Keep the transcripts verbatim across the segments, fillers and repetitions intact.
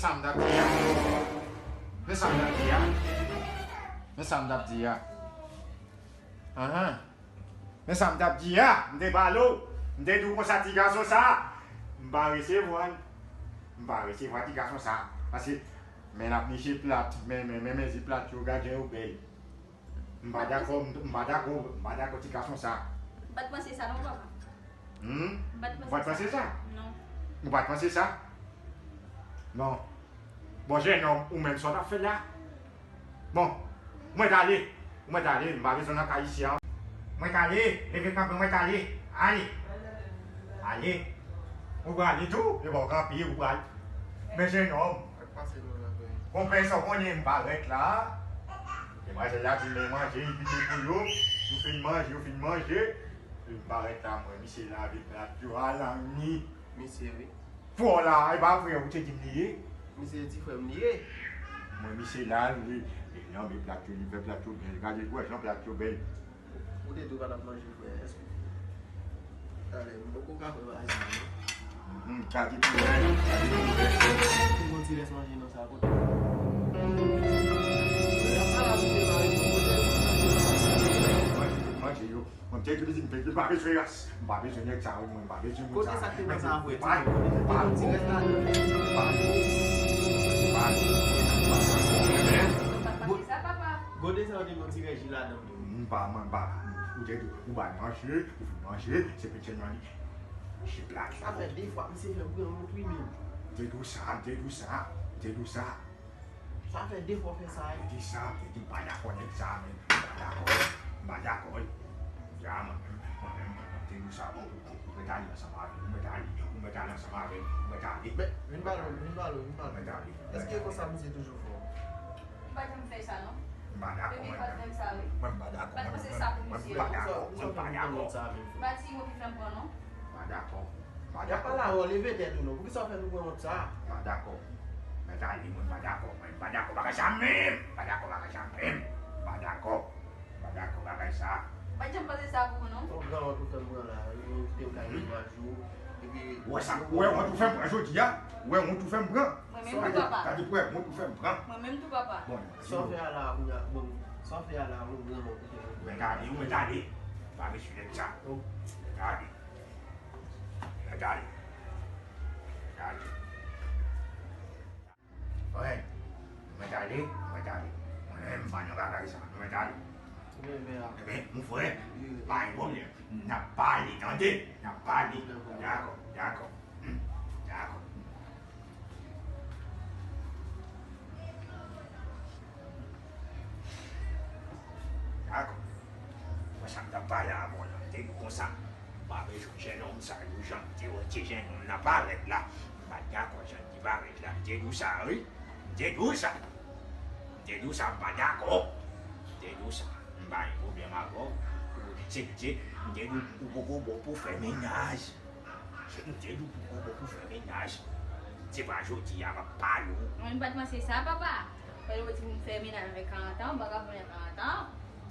Sa m t ap di a. Men sa m t ap di a. Men sa m t ap di a. Ahan. Men sa m t ap di a. M te pale w. M te di w konsa ti gason sa. M pa resevwa l. M pa resevwa ti gason sa. Paske men l ap niche plat. Men, men, men, men zi plat yo, gad jan yo bèl. M pa dakò, m pa dakò, m pa dakò ti gason sa. M pa t panse sa non, papa. Hmm? M pa t panse sa. Non. Ou pa t panse sa? Non. Bon, jennonm, ou menm sa w t ap fè la? Bon, mwen t ale. Mwen t ale, m pa bezwen nan kay isi a. Mwen t ale, leve kanpe, mwen t ale. Ale. Ale. Ou prale tou, epi w kanpe, ou prale. Men jennonm. Konpè sa w konnen m parèt la. Demwazèl la di men manje, li kite pou yo. Yo fin manje, yo fin manje. Epi m parèt la, mwen, misye lave plat yo, alanni. Misye, wi. Fò la, e pa frè ou te di m li ye? Misye ti frè m li ye. Mwen, misye la, li, li nan men plat yo, li fè plat yo bèl. Gade, wè jan plat yo bèl. Ou te di w pa t ap manje, frè, èske? Talè, m poko ka fè bagay sa, non. Mhm, gade pou wè, gade pou wè. Ki bon ti rès manje nan sa kote? Manje, manje yo. Mwen, m te di, m te di, m pa bezwen rès. M pa bezwen nèg sa, wi, mwen, m pa bezwen moun sa. Kote sa k te nan sa, frè? Ti kote sa k te nan ti rès la? Gode sa yo te nan ti rès ji ladan. M pa, mwen, m pa. Ou te di, ou bay manje, ou fin manje, se petèt nan li. Jip la. Sa fè de fwa, misye fè m pran wont, wi, menm. M te di w sa, m te di w sa, m te di w sa. Sa fè de fwa w fè sa, wi. M te di sa, m te di m pa dakò nèg sa, men m pa dakò, m pa dakò, wi. Ya, mwen menm, mwen menm, mwen menm, m te di w sa, bon, ou, ou, ou mèt ale ansanm avè m, ou mèt ale, ou mèt ale ansanm avè m, ou mèt ale. Men, vin pale, vin pale, vin pale. Ou mèt ale. Èske e konsa misye toujou fè w? M pa janm fè sa, non. M pa dakò, mwen menm. Mwen, m pa dakò, mwen menm, mwen, mwen, m pa dakò, mwen, m pa dakò. M pa ti mo ki fè m pran, non. M pa dakò. M pa dakò. Y ap pale avè w, leve tèt ou non. Poukisa w fè nou pran wont sa? M pa dakò. Mèt ale, mwen, m pa dakò, mwen, m pa dakò bagay sa menm. M pa dakò bagay sa menm. M pa dakò. M pa dakò bagay sa. M pa t janm panse sa pou ou, non. Yon gran wont ou fè m pran la. Ou kite m kay imaj ou. Epi, ou wè sa, ou wè wont ou fè m pran jodi a? Ou wè wont ou fè m pran? Mwen menm tou, papa. Gade, gade, ou wè wont ou fè m pran? Mwen menm tou, papa. Bon, sa w fè a la, ou, bon, sa w fè a la, ou gran wont ou fè m pran. Mèt ale, ou mèt ale. Pa bezwen nèg sa. Mèt ale. Mèt ale. Mèt ale. Wè, nou mèt ale, nou mèt ale. Mwen menm, m pa nan bagay sa, nou mèt ale. Ebyen, mon frè, pa gen pwoblèm. N ap pale, tande? N ap pale. Dakò, dakò. Hmm, dakò. Dakò. Mwen sa m t ap pale avè w la, m te di w konsa. M pa bezwen jennonm sa yo, jan m te wè ti jennonm nan parèt la. M pa t dakò jan l te parèt la. M te di w sa, wi. M te di w sa. M te di w sa, m pa dakò. M te di w sa. M pa gen pwoblèm avè w. Se, se, m te di w, ou poko bon pou fè mennaj. M te di w poko bon pou fè mennaj. Se pa jodi a m ap pale w. Mwen, m pa t panse sa, papa. Fò yo di pou m fè mennaj avèk karant an, m pa ka fè mennaj karant an.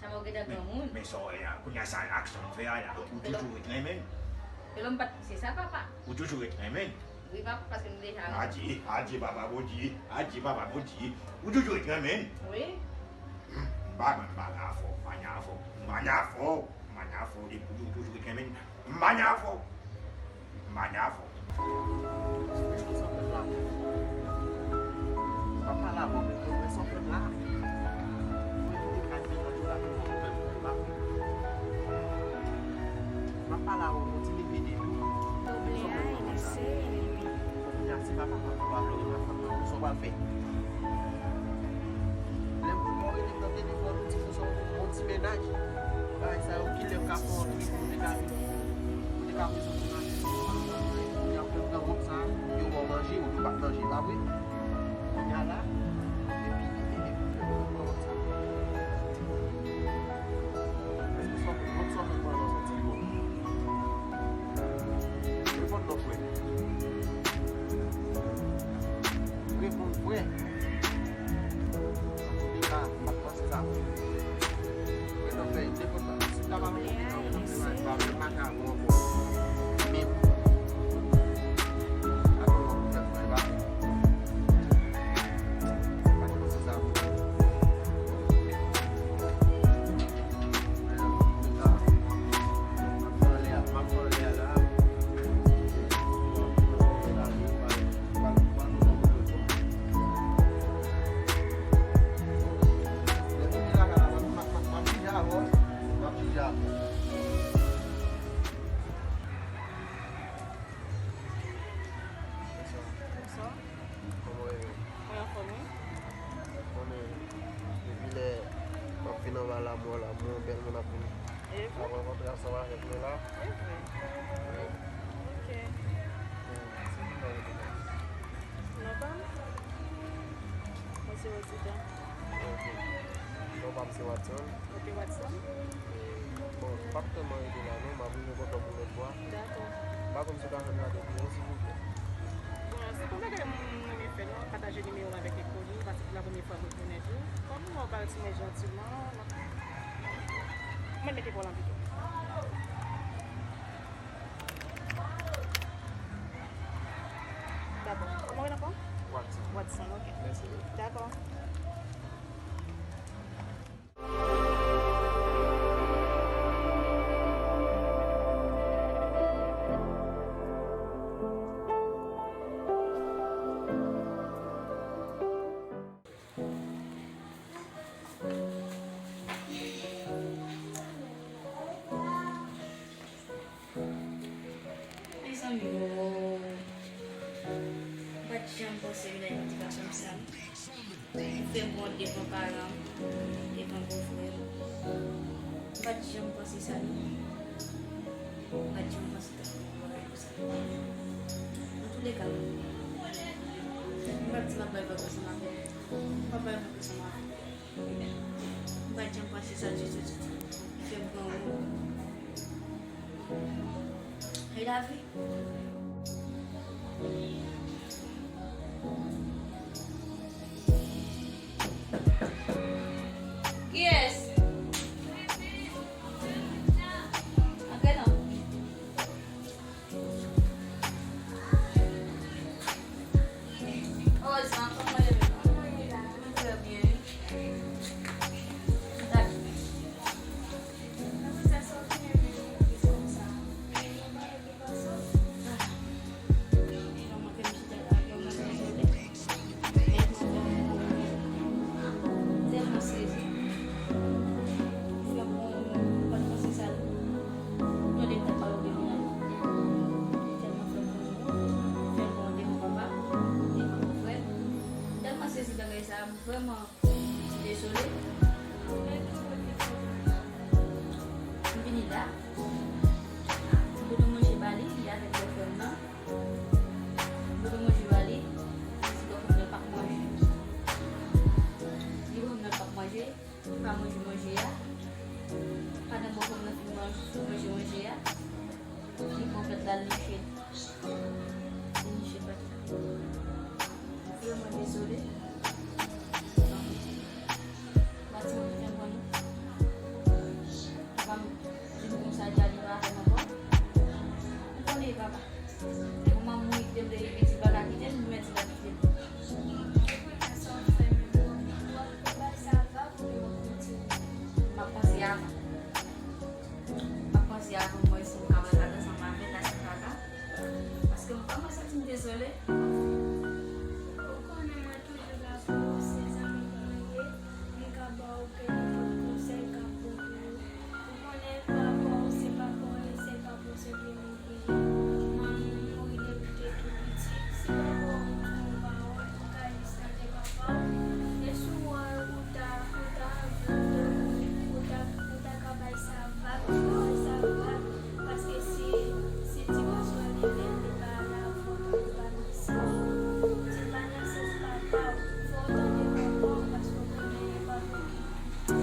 Sa mwen gentan granmoun. Men, men sa w wè a, kounye a sa aksyon w fè a la, ou toujou ret renmen l. Felon, m pa t panse sa, papa. Ou toujou ret renmen l. Wi, papa, paske nou deja renmen. Adye, adye, papa Bondye, adye, papa Bondye. Ou toujou ret renmen l. Wi. Hmm, m pa, m pa nan afè w, m pa nan afè w, m pa nan afè w, m pa nan afè w, depi ou toujou ret renmen l. M pa nan afè w. M pa nan afè w. M ap pale avè w, men konprann sa w fè m la. Mwen kite kay mennaj ou la pou mwen, mwen, mwen pa fè. M ap pale avè w, kontinye pede dou. Kounye a, si papa pa fè w pa vle renmen ak fanm nan, sa w pral fè? Lè moun pa w rele nan telefòn, ou di konsa w yon ti mennaj. Bagay sa yo, kilè yo ka fè w antre pou te ka, pou te ka bezwen pou manje. Kounye a, ou fè pran wont sa, yo ba w manje, ou di w pa t manje, pa vre? Kounye a la, epi, epi, epi, ou fè pran wont sa. Èske sa w fè, wont sa w fè pran nan sòti yo? Reponn non, frè. Reponn, frè. Antouka, m ap panse sa pou ou. Mwen nan fè, dekonn sa. Si w ta pa mete nan fè, m pa menm mache avè w ankò. Men, atò, w ap fè frè, pa vre. Nan lamour, lamour, bèl moun ap vini. E vre? Ap rankontre ansanm avèk nou la. E vre. Wi. Ok. Hmm, se ki non ou te gen? Non pa m? Mwen se Rosita. Ok. Non pa m se Watson. Ok, Watson. E, bon, m p ap tèlman rete la non, m ap rive kote w pou lòt fwa. Dakò. M pa konn si w ka fè m gade videyo, silvouplè. Bon, se pa yon bagay m renmen fè non, pataje nimewo m avèk enkoni, paske se la premye fwa mwen konnen tou. Kòm ou wè w pale sou mwen jantiman, mwen mete pa w lan pito. Dakò. Kòman w rele ankò? Watson. Watson, ok. Mèsi. Dakò. Mezanmi, o, m pa t janm panse vin nan yon ti gason sa. Li fè m wont devan paran m, devan bòfrè m. M pa t janm panse sa, non. M pa t janm panse ta fè yon bagay konsa. Antouleka, m p ap di m ap bay vag ansanm avè l. M p ap bay vag ansanm avè l. M pa t janm panse sa ditou, ditou. Li fè m pran wont. E lavi. Kiyès? Antre non. Erezman, kòman w ye menm? Mwen trè byen, wi. Dak. Tèlman sezi. Fè m pran yon, m pa t panse sa. Tande m t ap pale w de Milan. Tèlman fè m pran yon, fè m pran devan papa, devan frè. M tèlman sezi bagay sa, m vrèman dezole. M vini la. M pote manje ba li, li avèk bòfrè m nan. M pote manje ba li, li di bòfrè m nan l p ap manje. Li di bòfrè m nan l p ap manje, li pa manje manje a. Pandan bòfrè m nan fin manje, manje manje a, li pran pèt la, l niche. Li niche pèt la. Vrèman dezole. Batman ki fè m konn. Papa m di m konsa, di a li pa avè m ankò. M konnen li papa. Depi m mouri, kite m te rive, di l pa ka kite m, li mèt di l ap kite m. M ap panse avan. M ap panse avan m wè si m ka pral ansanm avè l, la si m pa ka. Paske m vrèman santi m dezole. Ou konnen mwen toujou la pou ou, se zanmi pou mwen ye. M ka ba w kenpòt konsèy k ap bon pou ou. Ou konnen papa w se papa w ye, se papa w se premye w ye. Manman w mouri depi w te tou piti. Si papa w di w yon pawòl, ou ka jis tande papa w. E si w wè ou ta, ou ta anvi w te mouri, ou ta, ou ta ka bay sa vag, ou ta bay sa vag. Paske si, si ti gason an li menm, li pa nan sans papa w, li pa nan sans papa w, fò w tande papa w, paske w konnen e papa w ki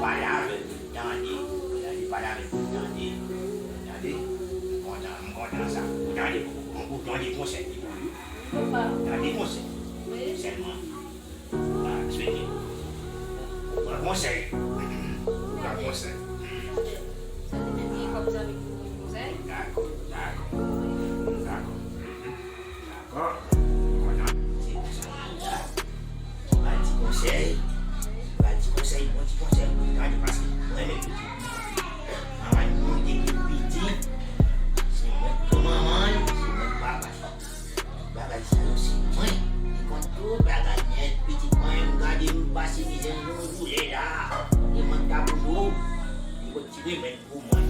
Pale avè l pou l tande. Tande, pale avè l pou l tande. Tande? M kontan, m kontan sa. Ou tande, ou tande konsèy li ba ou. Tande konsèy. Sèlman. Ba, respekte. Pran konsèy. Pran konsèy. Sa li menm ki kòm zanmi pou pran konsèy? Dakò, dakò. Dakò. Dakò. Kontan. Se konsa. Ba ti konsèy. Ba ti konsèy, bon ti konsèy. Tande, paske mwen menm, manman moun depi piti, se mwen k manman l, se mwen k papa l. Bagay sa yo se mwen ki konn tout bagay nèt. Pitit mwen, m gade m pase mizè, m nan yon doulè la. E mwen k ta pou nou. Li konn tire men pou mwen.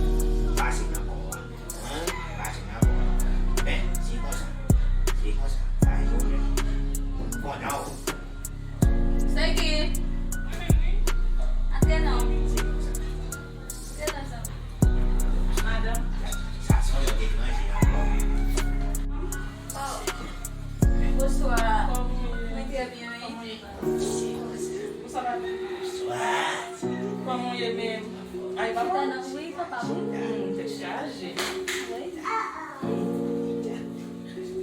Pase nan kò a. Hein? Pase nan kò a. Men, se konsa. Se konsa. Bagay yo, m kontan w. Se ki? Antre non. Se konsa. Madanm. Sa se yon lòt etranje ankò. Oh. Bonswa. Kòman w ye? Mwen trè byen, wi. Bonswa, madanm. Bonswa. Kòman w ye menm? Ay, papa. Wi, papa, wi. Hmm, tèt chaje. Wi.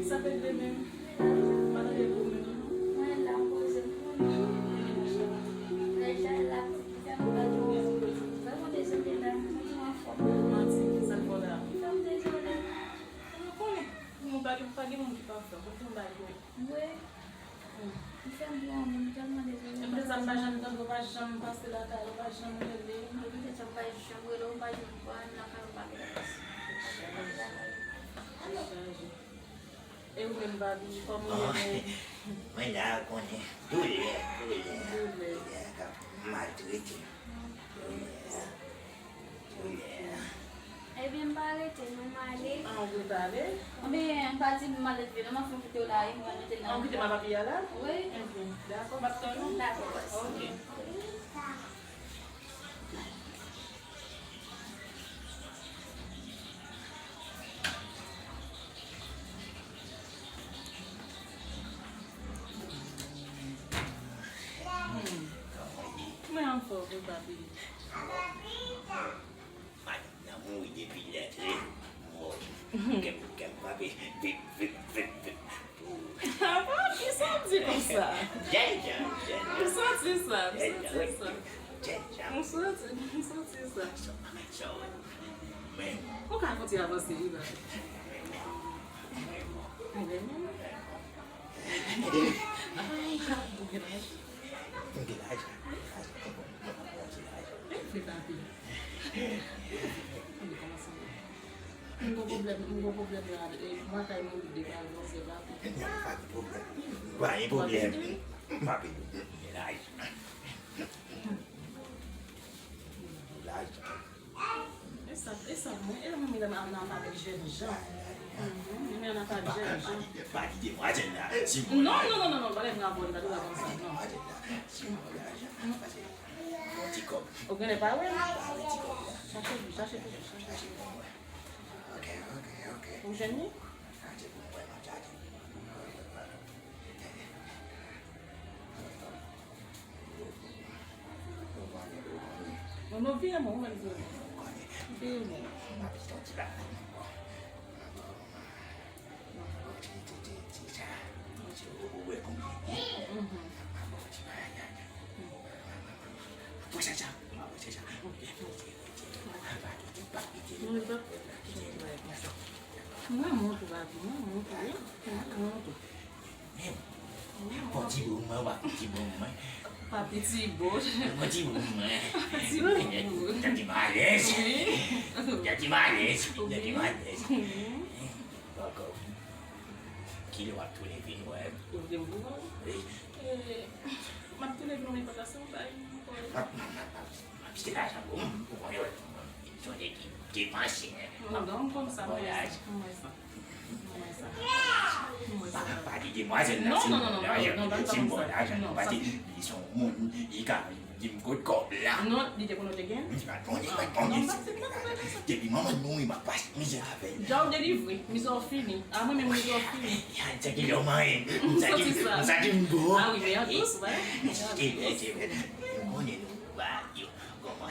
Sa te vle menm? Madanm, e pou menm? Mwen la, m poze m pou mwen. Lè jan la. Manti, sa l fò la. Ou konnen, pou moun pa gen, pa gen moun ki pafè, pou moun bay kò. Wi. M fè m pou yon moun, m tèlman dezole. E poutèt sa m pa janm tande w, pa janm pase lakay ou, pa janm rele m. E poutèt sa m pa janm rele w, m pa janm wè w lakay ou, m pa gen pase. Chaje. Chaje. E ou menm, papi, kòman w ye menm? Mwen la, ou konnen, doulè, doulè, doulè k ap maltrete m. Doulè, doulè. Ebyen, m pa rete, non, m ale. Ah, ou vle pale? Ebyen, m pa di m al leve, non, m ap fè yon kite w la, e mwen mete nan. Ah, ou kite m a papi a la? Wi. Ebyen, dakò, m ap tann ou. Dakò, bòs. Ok. Mwen anfòm wi, papi. Madanm nan mouri depi lè trè mò. Kè m, kè m frape. Vip, vip, vip, vip. Apa, kisa w di konsa? Jèn jan, jèn jan. M santi sa, m santi sa. Jèn jan. M santi, m santi sa. Sa, sa, men. Ou ka kontinye avanse, wi, ba. Ou renmen m? Ay, ou renmen m? M gen lajan, m gen lajan, m gen lajan, m gen lajan. Fè papi. M gon pwoblèm, m gon pwoblèm la, e, lakay mwen, m degaje, se papi. Non, pa gen pwoblèm. Pa gen pwoblèm. Papi, m gen lajan. Lajan. E sa, e sa, mwen, e mwen menm nan pale jèn jan. Mhm, mwen nan pale jèn jan. Pa kite demwazèl la. Non, non, non, non, non, pa lè m rapò li, pa di konsa, non. Demwazèl la, si m pran lajan, pase yon ti kòb. Ou genlè pa wè l? Pa wè ti kòb la. Chache li, chache toujou, chache. Chache pou mwen. Ok, ok, ok. Ou jwenn li? Chache pou mwen, non, chache. Non, non, vire mwen, ou menm vire mwen. Vire mwen. Mhm. Mwen mont ou, papi, mwen mont ou, wi. Mwen mont ou. Bon, ti bout mwen, w pa ti bout mwen. Papi ti bout. Bon, ti bout mwen. Ti bout. Tande malèz. Wi. Tande malèz. Tande malèz. Wi. Ankò. Kilè w ap tounen vin wè m? Ou vle m pou ou? Wi. E, m ap tounen vin wè, men pa ka se yon bagay ankò. M ap, m ap, m ap, m ap jete lajan pou ou, ou konnen, m se yon nèg ki depansè. Non, non, m konn sa, m wè sa, m wè sa. Pa, pa di demwazèl la, non, non, non, non, non, non, si m ba w lajan, non, pa di, li se yon moun, li ka di m kot kòb la. Non, li te konn ou te gen? Li pa t konnen, li pa t konnen. Depi manman l mouri, m ap pase mizè avè l. Jan w delivre, mizè w fini. A mwen menm, mizè w fini. Sa ki lè w manyen, m santi sa. M santi m gwo. A wi, men an dous, wè. Ou konnen nou ba yo. Kòman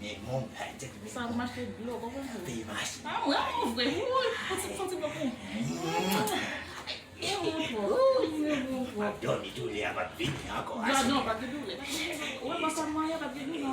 men moun, ay, tèt men Sa pou m achte dlo, konprann? Peyi mache. Ah, mwen, mwen vre. Wi, wi, fò ti, fò ti bò pou. E bon twòp. E bon twòp. Ap dòmi tou lè a, m ap vini ankò. Non, non, pa gen doulè. Pa gen doulè. Ou wè, panse mwen, pa gen doulè.